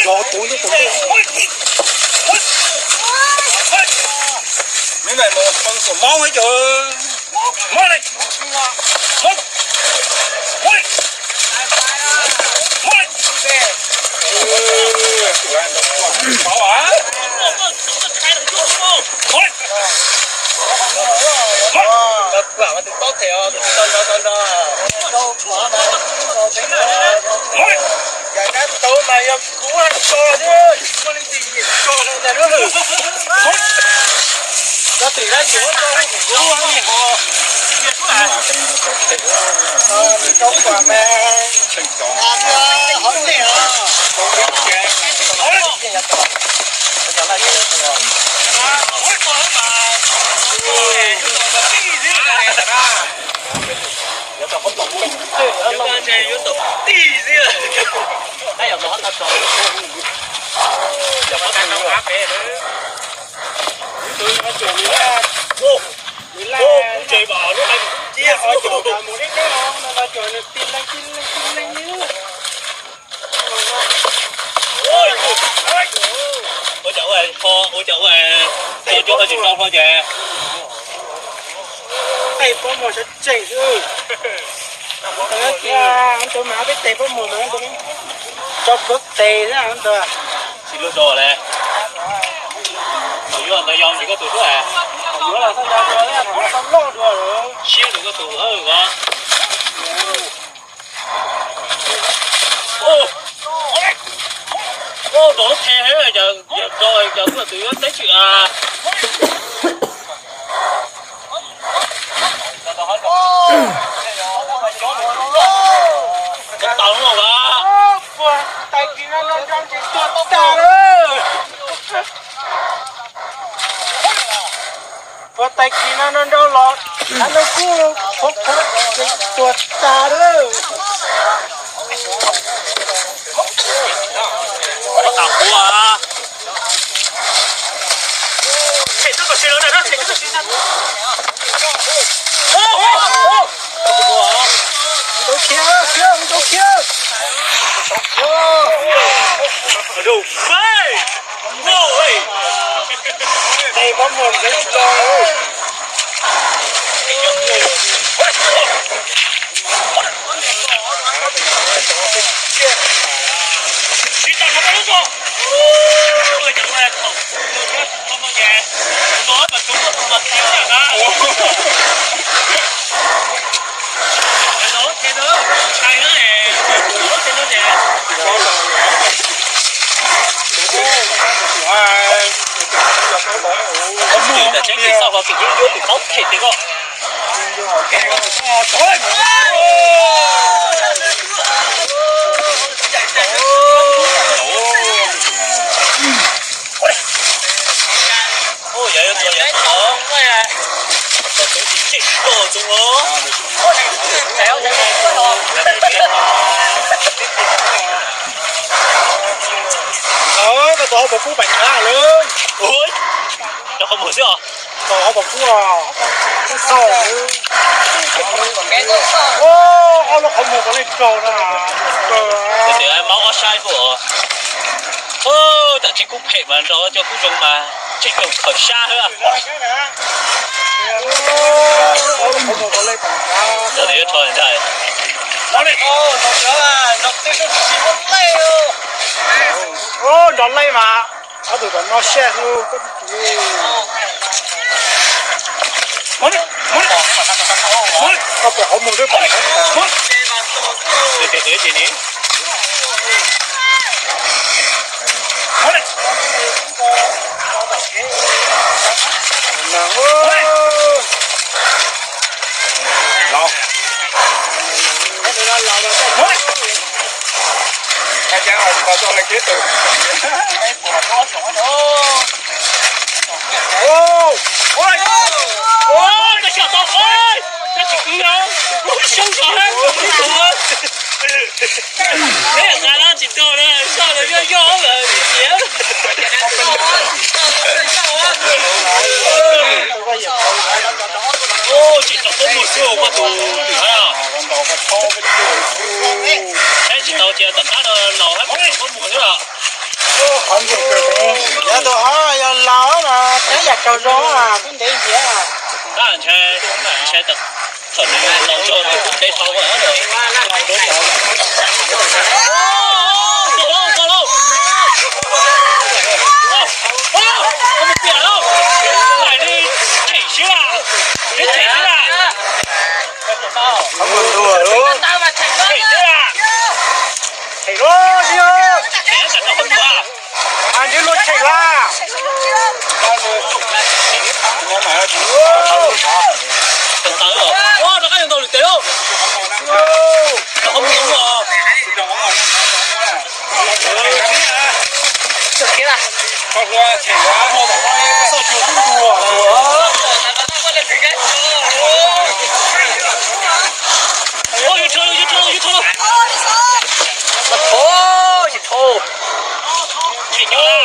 Cov tus ntej tus ntej. Neb na mus pw xuas mob ib co. Mob li. Mob. Mob li. Mob li. Mob li. Mob li. Mob li. Cov tau mas yog kuv tso thiab, tsis muaj leej twg tso li ntag. Cov twm dab tsi tso kuv kuv. Tau kuv mas. Hov ntej os. Ua cas ua, ua cas ua, ua cas ua tsis tau hlo ces. Tej pob muag sab tseem xwb. Ntawd kiag, ntawd mas peb tes pob muag ntawd, tso pluav tes thiab ntawd. Tsis luag tso le. Yuav ntawd yog tsis koj tus xwb. Yuav los xoj ntawd, tau loj dua lawm. Siab tus koj tus os. Ua rau lub the hab, yawg rau yawg kuj tus yuav teb tsis a. Puas tau no los? Puas tais kis no nrau nrau ces tuag tag lawm. Puas tais kis no nrau nrau los, no kuj qhuav qhuav ces tuag tag lawm. Ua tas ua. Ntau khiav, khiav, ntau khiav. Tes pob muag ntxeev tso. Tus tam tseeb tsis txoj hlo tus yuav tus qaub them tiag koj. Ua yog yuav txog yog txog, txog tub tsis tseg tsis tau txog os. Koj tau hauv paus kub pais nrad lawm. Ua, rau qhov muag xwb os. Tau hauv paus kub os. Kub txhaum. Ua, ob lub qhov muag puav leej raug na. Tias maub ob sab puas. Ua, tam tseeb kub phem mas nrau cov kub zoo mas tseem raug khaws sab xwb. Ob lub qhov muag puav leej raug na. Ua, nrau lej mas. Ob tug tom no siab xwb koj tsis. Koj pom qhov muag twb pom. Tus tes tus ces ni. Los. Ua, ua, ua, koj xyaum tau, ua, koj tsis kwv os, ua, xyoob zog na, ib tug. Peb nqa lab tsis tau na, xyov lawv yog yog lawm tiag. Ua, tseem tau koob mus xwb ua koj tus lwm hab. Cia tom qab no laus hab muag xwb los. Yog tus hov yog laus mas teb yam tsaug zog, kub ntev ntiav. Tab ntshai, ntshai thaum laus zog tus kub ntev dhau. Tau lauj, tau lauj. Koj mus tiam lauj. Laim li, them siab, li them siab. Them siab. Them lauj, them. Them tam rau qhov muag. Mas ntsib luag them lawm. Ua rov qab yuav ntaus lwm tes lauj. Rau qhov muag. Ua, yuav rho lauj, yuav rho lauj, yuav rho lauj. Tsis rho.